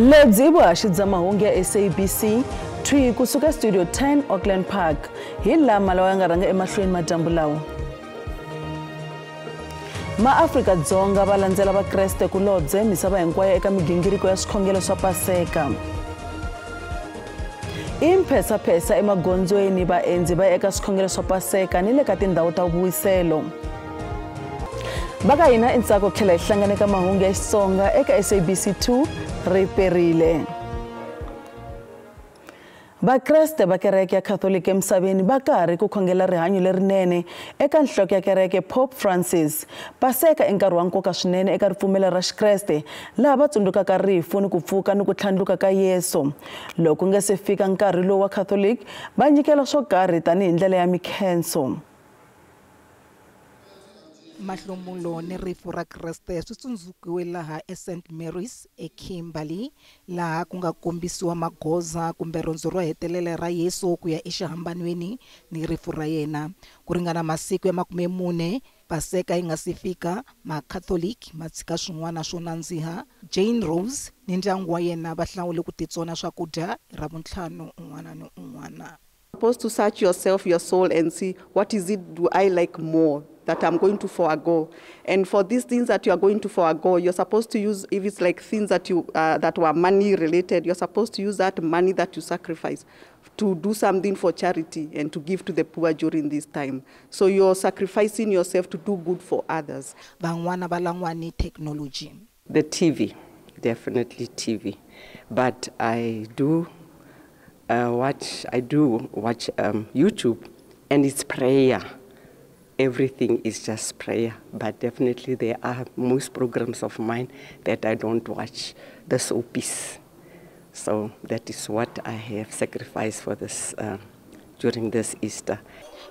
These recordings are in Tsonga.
Lebyi i vuhaxi bya mahungu ya SABC thwi kusuka Studio 10 Auckland Park. Hi lama lawa ya nga rhanga emahlweni madyambu lawa. MaAfrika-Dzonga va landzela Vakreste kulobye misava hinkwayo eka migingiriko ya swikhongelo swa Paseka. I mphesaphesa emagondzweni vaendzi va ya eka swikhongelo swa Paseka ni le ka tindhawu ta vuwiselo. Va ka hina i ntsako ku tlhela hi hlangana eka mahungu ya Xitsonga eka SABC 2 ri perile. Vakreste va kereke ya Catholic emisaveni va karhi ku khongela rihanyo lerinene eka nhloko ya kereke Pope Francis. Paseka i nkarhi wa nkoka swinene eka ripfumelo ra Xikreste laha va tsundzukaka rifu ni ku pfuka ni ku tlhandluka ka Yesu. Loko nga se fika nkarhi lowu wa Catholic va nyikela swo karhi tanihi ndlela ya mikhenso. Mahlomulo ni rifu ra Kreste swi tsundzukiwe laha eSt Mary's eKimberley, laha ku nga kombisiwa magoza kumbe rendzo ro hetelela ra Yesu ku ya exihambanweni ni rifu ra yena. Ku ringana masiku ya 40 Paseka yi nga si fika, Makhatholiki ma tshika swin'wana swo nandziha. Jane Rose ni ndyangu wa yena va hlawule ku titsona swakudya hi Ravuntlhanu un'wana ni un'wana. Supposed to search yourself, your soul, and see what is it do I like more that I'm going to forego. And for these things that you are going to forego, you're supposed to use, if it's like things that you that were money related, you're supposed to use that money that you sacrifice to do something for charity and to give to the poor during this time. So you're sacrificing yourself to do good for others. Van'wana va lan'wani technology. The TV, definitely TV, but I do watch YouTube, and it's prayer. Everything is just prayer, but definitely there are most programs of mine that I don't watch, the soapies. So that is what I have sacrificed for this during this Easter.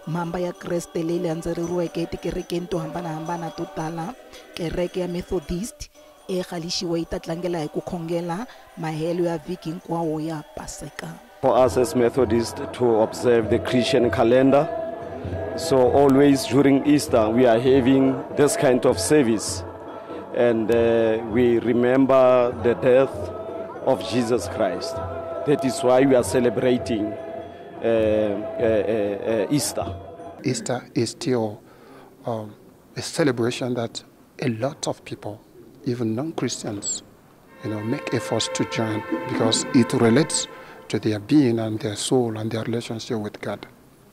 Mhamba ya Kreste leyi landzeleriweke etikerekeni to hambanahambana to tala, kereke ya Methodist eGaleshiwe yi ta tlangela hi ku khongela mahelo ya vhiki hinkwawo ya Paseka. For us as Methodists to observe the Christian calendar, so always during Easter we are having this kind of service, and we remember the death of Jesus Christ. That is why we are celebrating Easter. Easter is still a celebration that a lot of people, even non-Christians, you know, make efforts to join because it relates to their being and their soul and their relationship with God.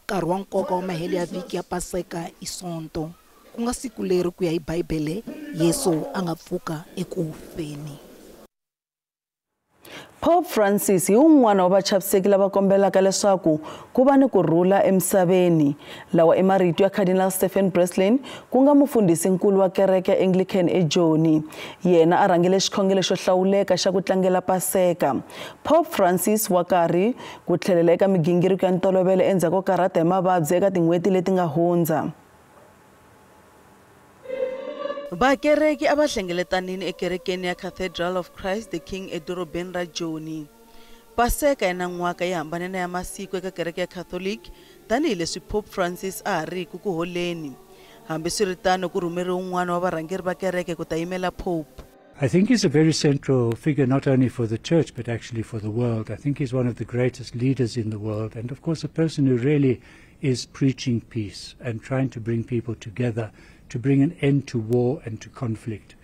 Nkarhi wa nkoka wa mahelo ya vhiki ya Paseka i Sonto, ku nga siku leri ku ya hi Bibele Yesu a nga pfuka eku feni. Pope Francis hi un'wana wa vachaviseki lava kombelaka leswaku ku va ni ku rhula emisaveni. Lawa i marito ya Cardinal Stephen Breslin, ku nga mufundhisi-nkulu wa kereke ya Anglican eJoni. Yena a rhangele xikhongelo xo hlawuleka xa ku tlangela Paseka. Pope Francis wa karhi ku tlhelela eka migingiriko ya ntolovelo endzhaku ko karhata hi mavabyi eka tin'hweti leti nga hundza. Vakereki a va hlengeletanini ekerekeni ya Cathedral of Christ the King edorobeni ra Joni. Paseka ya nan'waka yi hambane na ya masiku eka kereke ya Catholic tanihileswi Pope Francis a ha riki ku holeni. Hambiswiritano ku rhumeriwe un'wana wa varhangeri va kereke ku ta yimela Pope. I think he's a very central figure not only for the church but actually for the world. I think he's one of the greatest leaders in the world, and of course a person who really is preaching peace and trying to bring people together, to bring an end to war and to conflict.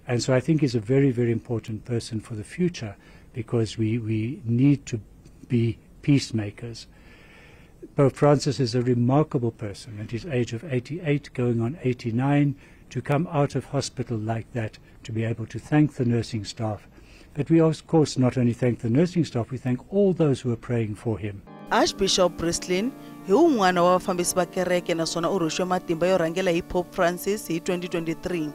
And so I think he's a very, very important person for the future, because we need to be peacemakers. Pope Francis is a remarkable person at his age of 88, going on 89, to come out of hospital like that, to be able to thank the nursing staff. But we of course not only thank the nursing staff, we thank all those who are praying for him. Archbishop Breslin hi un'wana wa vafambisi va kereke naswona u rhwexiwe matimba yo rhangela hi Pope Francis hi 2023.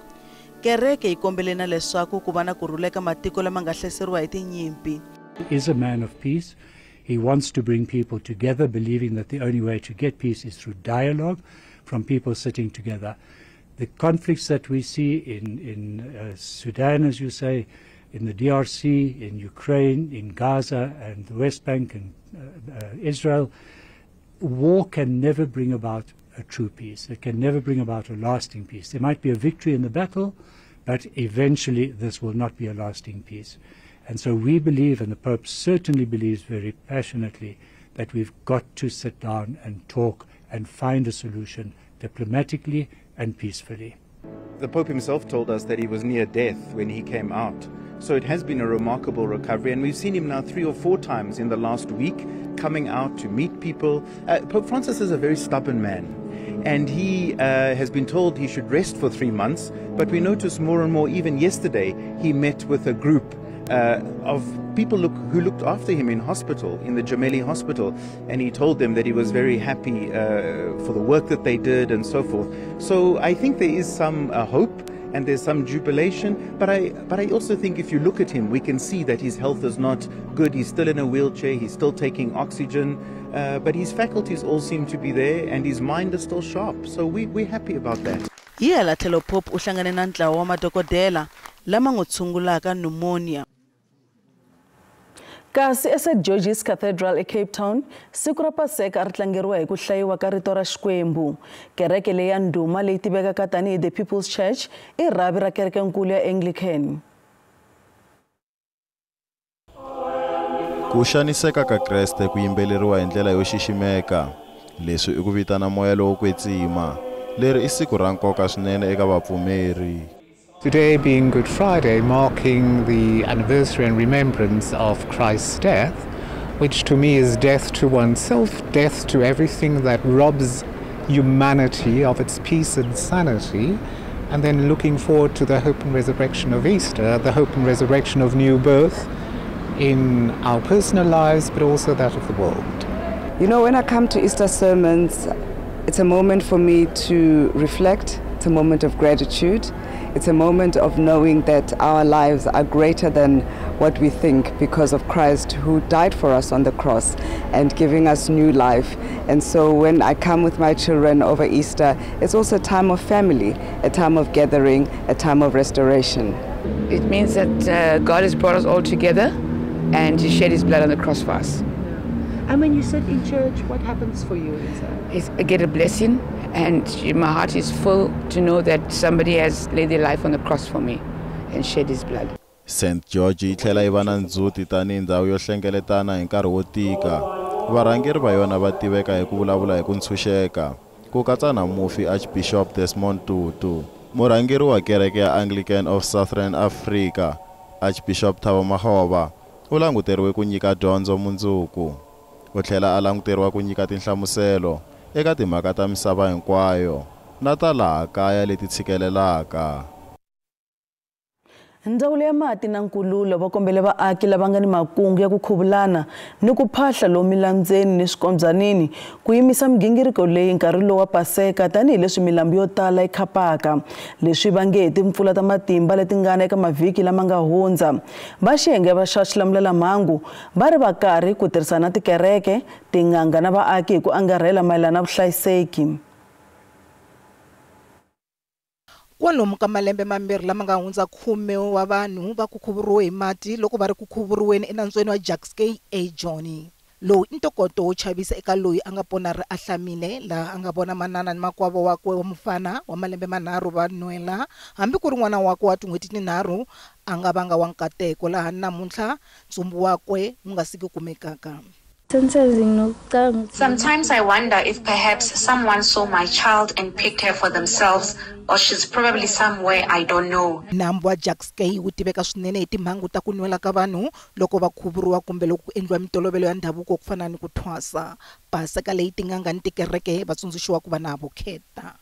Kereke yi kombele na leswaku ku va na ku rhula eka matiko lama nga hlaseriwa hi tinyimpi. He is a man of peace. He wants to bring people together, believing that the only way to get peace is through dialogue, from people sitting together. The conflicts that we see in Sudan, as you say, in the DRC, in Ukraine, in Gaza and the West Bank and Israel, war can never bring about a true peace. It can never bring about a lasting peace. There might be a victory in the battle, but eventually this will not be a lasting peace. And so we believe, and the Pope certainly believes very passionately, that we've got to sit down and talk and find a solution diplomatically and peacefully. The Pope himself told us that he was near death when he came out. So it has been a remarkable recovery, and we've seen him now 3 or 4 times in the last week coming out to meet people. Pope Francis is a very stubborn man, and he has been told he should rest for 3 months, but we notice more and more, even yesterday, he met with a group of people who looked after him in hospital, in the Gemelli hospital, and he told them that he was very happy for the work that they did and so forth. So I think there is some hope and there's some jubilation, but I also think if you look at him, we can see that his health is not good. He's still in a wheelchair, he's still taking oxygen, but his faculties all seem to be there and his mind is still sharp. So we're happy about that. Hi hala tlhelo Pope u hlangane na ntlawa wa madokodela lama n'wi tshungulaka pneumonia. Kasi eSt George's Cathedral eCape Town, siku ra Paseka ri tlangeriwa hi ku hlayiwa ka rito ra Xikwembu. Kereke leyi ya ndhuma leyi tivekaka tanihi The People's Church i rhavi ra kerekenkulu ya Anglican. Ku xaniseka ka Kreste ku yimbeleriwa hi ndlela yo xiximeka. Leswi i ku vitana moya lowo kwetsima. Leri i siku ra nkoka swinene eka vapfumeri. Today being Good Friday, marking the anniversary and remembrance of Christ's death, which to me is death to oneself, death to everything that robs humanity of its peace and sanity, and then looking forward to the hope and resurrection of Easter, the hope and resurrection of new birth in our personal lives, but also that of the world. You know, when I come to Easter sermons, it's a moment for me to reflect. It's a moment of gratitude. It's a moment of knowing that our lives are greater than what we think because of Christ who died for us on the cross and giving us new life. And so when I come with my children over Easter, it's also a time of family, a time of gathering, a time of restoration. It means that God has brought us all together and He shed His blood on the cross for us. And when you sit in church, what happens for you inside? I get a blessing, and my heart is full to know that somebody has laid their life on the cross for me and shed his blood. St. George yi tlhela yi va na ndzhuti tanihi ndhawu yo hlengeletana hi nkarhi wo tika. Varhangeri va yona va tiveka hi ku vulavula hi ku ntshunxeka, ku katsa na mufi Archbishop Desmond Tutu. Murhangeri wa kereke ya Anglican of Southern Africa, Archbishop Thabo Makgoba, u languteriwe ku nyika dyondzo mundzuku. U tlhela a languteriwa ku nyika tinhlamuselo eka timhaka ta misava hinkwayo na ta laha kaya leti tshikelelaka. Ndzawulo ya mati na nkululo va kombele vaaki lava nga ni makungu ya ku khuvulana ni ku phahla lomu milambyeni ni swikombanini ku yimisa migingiriko leyi nkarhi lowu wa Paseka tanihileswi milambu yo tala yi khapaka. Leswi vange hi timpfula ta matimba leti nga na eka mavhiki lama nga hundza. Va xiyenge va xa xilamulelamhangu va ri va karhi ku tirhisana na tikereke, tin'anga na vaaki hi ku angarhela mayelana na vuhlayiseki. Kwalomu ka malembe mambirhi lama nga hundza 10 wa vanhu va ku khuvuriwe hi mati loko va ri ku khuvuriweni enandzweni wa Jukskei eJoni. Lowu i ntokoto wo chavisa eka loyi a nga pona ri ahlamile laha a nga vona manana ni makwavo wakwe wa mufana wa malembe manharhu va nwela hambi ku ri n'wana wakwe wa tin'hweti tinharhu a nga vanga wa nkateko laha namuntlha ntsumbu wakwe wu nga siki kumekaka. Sometimes I wonder if perhaps someone saw my child and picked her for themselves, or she's probably somewhere I don't know. Nambu wa Jukskei wu tiveka swinene hi timhangu ta ku nwela ka vanhu loko va khuvuriwa kumbe loko ku endliwa mitolovelo ya ndhavuko ku fana ni ku thwasa. Paseka leyi tin'anga ni tikereke va tsundzuxiwa ku va na vukheta.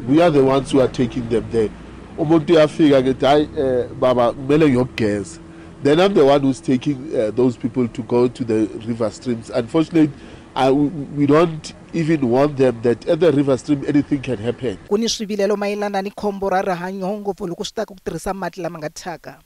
We are the ones who are taking them there. Umuntu uyafika ke hayi baba kumele ngiyokugeza. Then I'm the one who's taking those people to go to the river streams. Unfortunately, we don't even warn them that at the river stream anything can happen. Ku ni swivilelo mayelana ni khombo ra rihanyo ngopfu loko swi ta ku tirhisa mati lama nga thyaka.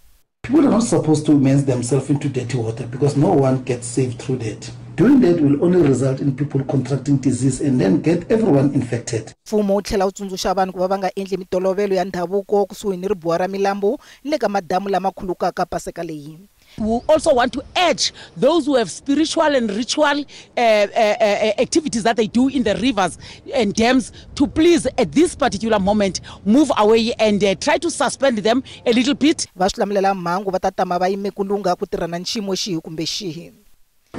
People are not supposed to immerse themselves into dirty water because no one gets saved through that. Doing that will only result in people contracting disease and then get everyone infected. Mfumo wu tlhela wu tsundzuxa vanhu ku va va nga endli mitolovelo ya ndhavuko kusuhi ni ribuwa ra milambu ni le ka madamu lama khulukaka paseka leyi. We also want to urge those who have spiritual and ritual activities that they do in the rivers and dams to please at this particular moment move away and try to suspend them a little bit. Va swilamulela mhangu va ta tama va yime ku lungha ku tirhana ni xiyimo xihi kumbe xihi.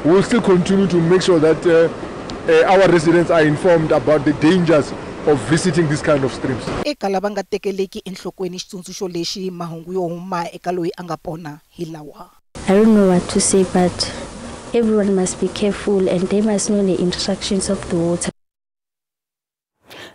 We will still continue to make sure that our residents are informed about the dangers of visiting this kind of streams. Eka lava nga tekeleki enhlokweni xitsundzuxo lexi, mahungu yo huma eka loyi a nga pona hi lawa. I don't know what to say, but everyone must be careful and they must know the instructions of the water.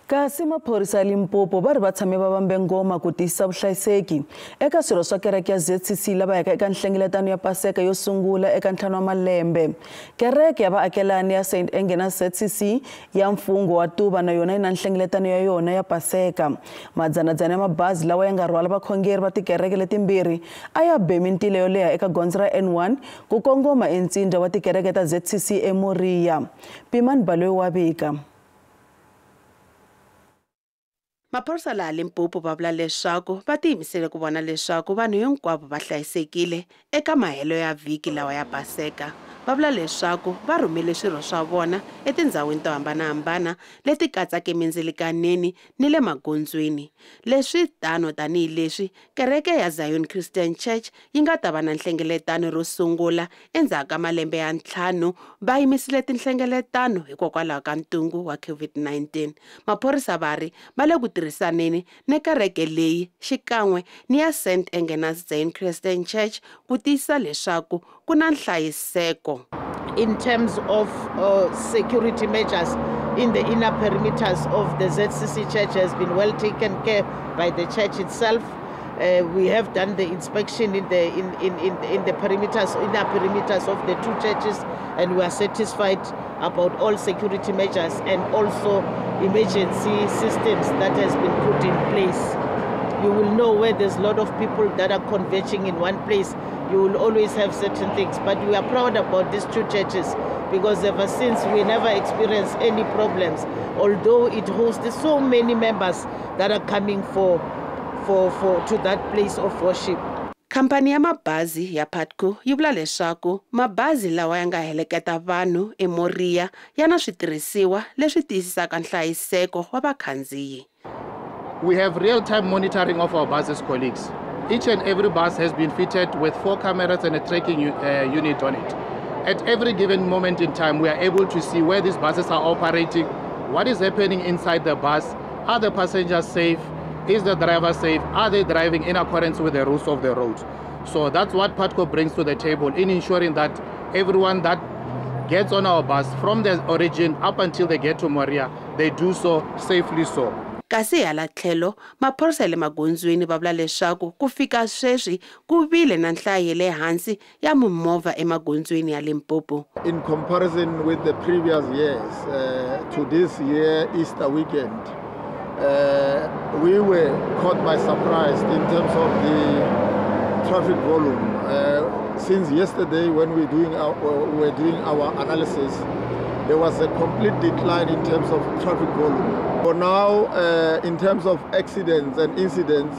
Kasi maphorisa ya Limpopo va ri va tshame va vambe ngoma ku tiyisisa vuhlayiseki eka swirho swa kereke ya ZCC lava yaka eka nhlengeletano ya Paseka yo sungula eka 5 wa malembe. Kereke ya vaakelani ya St Engena ZCC ya mfungho wa Tuva na yona yi na nhlengeletano ya yona ya Paseka. Madzanadzana ya mabazi lawa ya nga rhwala vakhongeri va tikereke letimbirhi a ya be mintila yo leha eka gondzo ra N1 ku kongoma entsindza wa tikereke ta ZCC eMoria. Pimani Baloyi wa vika. Maphorisa laha Limpopo va vula leswaku va tiyimisele ku vona leswaku vanhu hinkwavo va hlayisekile eka mahelo ya vhiki lawa ya Paseka. Va vula leswaku va rhumele swirho swa vona etindhawini to hambanahambana leti katsaka emindzilikaneni ni le magondzweni. Leswi tano tanihileswi kereke ya Zion Christian Church yi nga ta va na nhlengeletano ro sungula endzhaku ka malembe ya 5 va yimisile tinhlengeletano hikokwalaho ka ntungu wa COVID-19. Maphorisa va ri va le ku tirhisaneni ni kereke leyi xikan'we ni ya St Engenas Zion Christian Church ku tiyisisa leswaku ku na nhlayiseko. In terms of security measures in the inner perimeters of the ZCC Church has been well taken care by the church itself. We have done the inspection in the in the perimeters, inner perimeters of the two churches, and we are satisfied about all security measures and also emergency systems that has been put in place. You will know where there's a lot of people that are converging in one place. You will always have certain things, but we are proud about these two churches because ever since we never experienced any problems, although it hosts so many members that are coming for to that place of worship. Khampani ya mabazi ya Putco yi vula leswaku mabazi lawa ya nga heleketa vanhu eMoria ya na switirhisiwa leswi tiyisisaka nhlayiseko wa vakhandziyi. We have real-time monitoring of our buses, colleagues. Each and every bus has been fitted with 4 cameras and a tracking unit on it. At every given moment in time, we are able to see where these buses are operating, what is happening inside the bus, are the passengers safe, is the driver safe, are they driving in accordance with the rules of the road. So that's what Putco brings to the table in ensuring that everyone that gets on our bus from the origin up until they get to Moria, they do so safely so. Kasi hala tlhelo, maphorisa ya le magondzweni va vula leswaku ku fika sweswi ku vile na nhlayo ya le hansi ya mimovha emagondzweni ya Limpopo. In comparison with the previous years, to this year Easter weekend, we were caught by surprise in terms of the traffic volume. Since yesterday, when we were doing our analysis, there was a complete decline in terms of traffic volume. For now, in terms of accidents and incidents,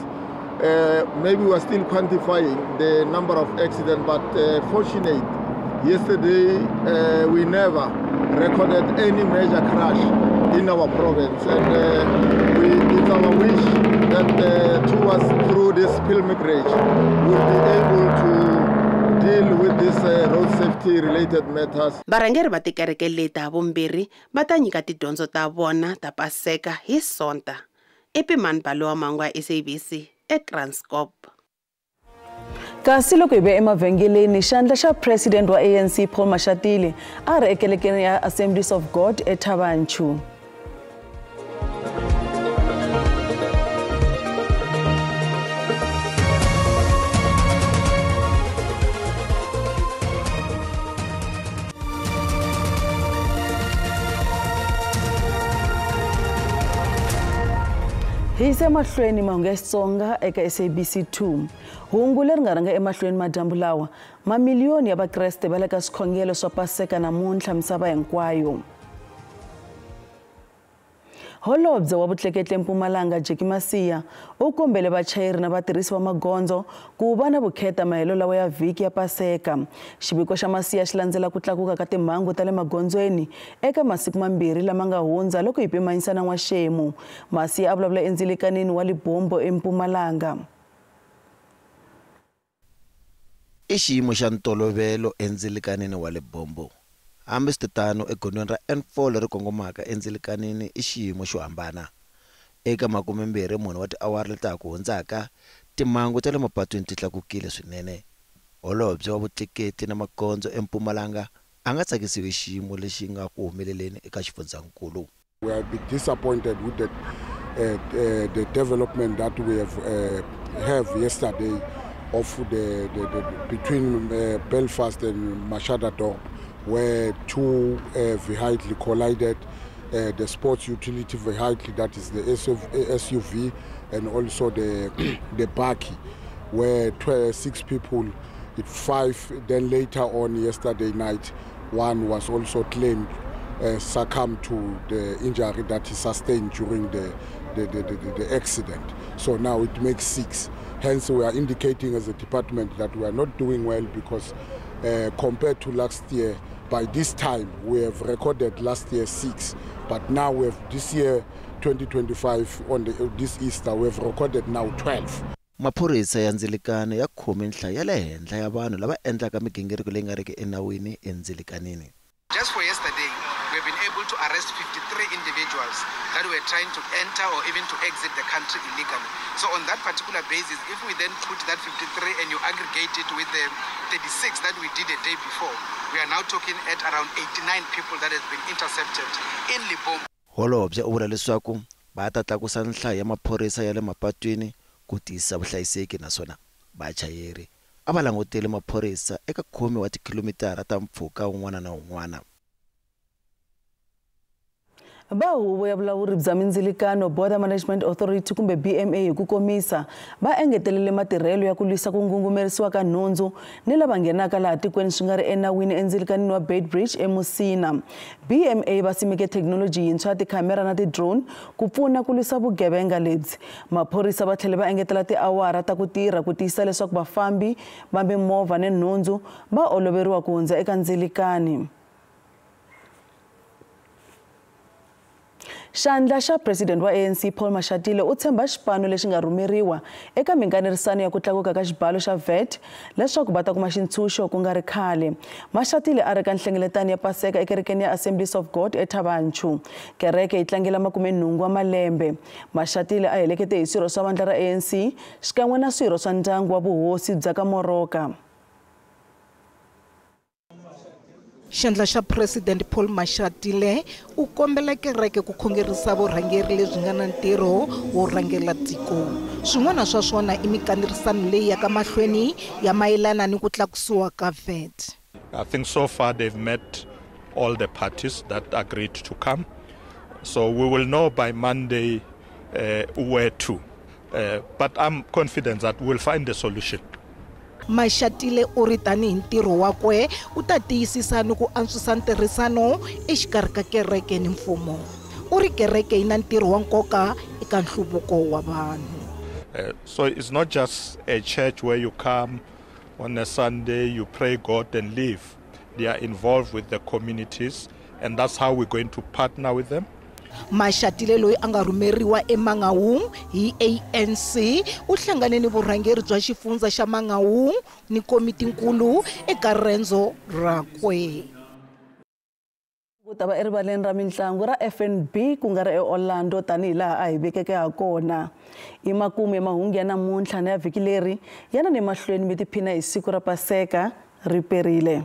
maybe we are still quantifying the number of accidents, but fortunately, yesterday we never recorded any major crash in our province. And it's our wish that towards through this pilgrimage, we'll be able to deal with this road safety related matters. Varhangeri va tikereke leti havumbirhi va ta nyika tidyondzo ta vona ta Paseka hi Sonta. Epimani Balowa Mangwa, SABC, eKranskop. Kasi loko hi vuya emavhengeleni, xandla xa president wa ANC Paul Mashatile a ri ekerekeni ya Assemblies of God eThabanchu. Hi yisa emahlweni mahungu ya Xitsonga eka SABC 2. Hungu leri nga rhanga emahlweni madyambu lawa, mamiliyoni ya Vakreste va le ka swikhongelo swa Paseka namuntlha misava hinkwayo. Holobye wa vutleketli eMpumalanga Jackie Masia u kombele vachayeri na vatirhisi va magondzo ku va na vukheta mahelo lawa ya vhiki ya Paseka. Xiviko xa Masia xi landzela ku tlakuka ka timhangu ta le magondzweni eka masiku mambirhi lama nga hundza loko hi pimanyisa na n'waxemu. Masia a vulavula endzilikanini wa Lebombo eMpumalanga. I xiyimo xa ntolovelo endzilikanini wa Lebombo. Hambiswiritano egondzweni ra N4 leri kongomaka endzilikanini i xiyimo xo hambana. Eka 24 wa tiawara leta ha ku hundzaka, timhangu ta le mapatwini ti tlakukile swinene. Holobye wa vutleketli na magondzo eMpumalanga a nga tsakisiwi hi xiyimo lexi nga ku humeleleni eka xifundzankulu. We are a bit disappointed with the development that we have yesterday of the between Belfast and Machadodorp, where two vehicles collided, the sports utility vehicle, that is the SUV, and also the bakkie, where 6 people, 5, then later on yesterday night, one was also claimed succumbed to the injury that he sustained during the accident. So now it makes 6. Hence, we are indicating as a department that we are not doing well because compared to last year, by this time we have recorded last year 6, but now we have this year 2025 on this Easter we have recorded now 12. Maphorisa ya ndzilikano ya khome nhlayo ya le henhla ya vanhu lava endlaka migingiriko leyi nga riki enawini endzilikanini. Just for yesterday, we have been able to arrest 53 individuals that were trying to enter or even to exit the country illegally. So on that particular basis, if we then put that 53 and you aggregate it with the 36 that we did a day before, we are now talking at around 89 people that has been intercepted in Lebombo. Holobye u vula leswaku va ta tlakusa nhlayo ya maphorisa ya le mapatwini ku tiyisisa vuhlayiseki naswona vachayeri a va languteli maphorisa eka 10 wa tikhilomitara ta mpfhuka wun'wana na wun'wana. Va huvo ya vulawuri bya mindzilikano Border Management Authority kumbe BMA hi ku komisa va engetelele matirhelo ya ku lwisa ku ngungumerisiwa ka nhundzu ni lava nghenaka laha tikweni swi nga ri enawini endzilikanini wa Beitbridge eMusina. BMA va simeke thekinoloji yintshwa ya tikhamera na ti-drone ku pfuna ku lwisa vugevenga lebyi. Maphorisa va tlhele va engetela tiawara ta ku tirha ku tiyisisa leswaku vafambi va mimovha ni nhundzu va oloveriwa ku hundza eka ndzilikani. Xandla xa President wa ANC Paul Mashatile u tshemba xipano lexi nga rhumeriwa eka minkanerisano ya ku tlakuka ka xibalo xa VAT leswaku va ta kuma xintshunxo ku nga ri khale. Mashatile a ri ka nhlengeletano ya Paseka ekerekeni ya Assemblies of God eThabanchu. Kereke yi tlangela 80 wa malembe. Mashatile a helekete hi swirho swa vandla ra ANC xikan'we na swirho swa ndyangu wa vuhosi bya ka Moroka. Xandla xa President Paul Mashatile u kombela kereke ku khongerisa vurhangeri lebyi nga na ntirho wo rhangela tiko. Swin'wana swa swona i mikanerisano leyi yaka mahlweni ya mayelana ni ku tlakusiwa ka VAT. I think so far they've met all the parties that agreed to come. So we will know by Monday where to. But I'm confident that we'll find a solution. Mashatile u ri tanihi ntirho wakwe u ta tiyisisa ni ku antswisa ntirhisano exikarhi ka kereke ni mfumo. U ri kereke yi na ntirho wa nkoka eka nhluvuko wa vanhu. So it's not just a church where you come on a Sunday, you pray God and leave. They are involved with the communities, and that's how we're going to partner with them. Mashatile loyi a nga rhumeriwa eMangaung hi ANC u hlangane ni vurhangeri bya xifundza xa Mangaung ni komitinkulu eka rendzo rakwe. Ku ta va erivaleni ra mintlangu ra FNB ku nga ri eOrlando tanihi laha a hi vekeke ha kona. I makumu ya mahungu ya namuntlha na ya vhiki leri yana ni mahlweni mi tiphina hi siku ra Paseka ri perile.